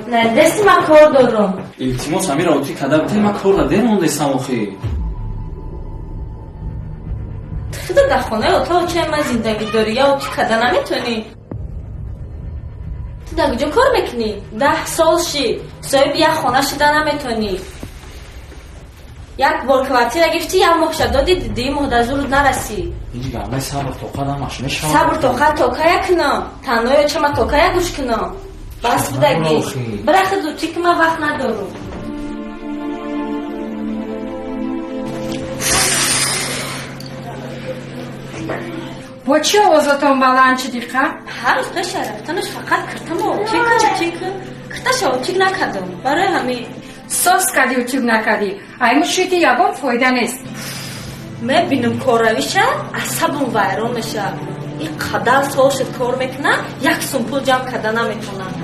Надести, ман кор дорам. Илтимос, ҳамира утюг када бите, ман корра дер мондесам охи. Худа дар хонаи ота очаи ман зиндагӣ дорӣ, я утюг када наметонӣ? Ту дар куҷо кор мекунӣ? 10 сол шид, соҳиби як хона шуда наметонӣ. Як бор квартира гирифтӣ, як моҳша додӣ, дидии моҳ дар зурут нарасид. Ҳеҷ гап не, сабр тоқат ҳамаш мешавад. Сабр тоқат токая кунам? Танҳои очама токая гӯш кунам? Бас будагӣ. Бира, худ утюг, ман вақт надорам. Бо чӣ овозатон баланд шудиқа? Ҳар рӯз пеши рафтанаш фақат киртамо утюг кун, утюг кун. Кирташа утюг накардам, барои ҳамин. Сос кардӣ, утюг накардӣ, айму шуди, ягон фоида нест. Мебинам корравиша, асабам вайрон мешавад. Ин қадар сол шуд кор мекунам, як сум пул ҷамъ карда наметавонам.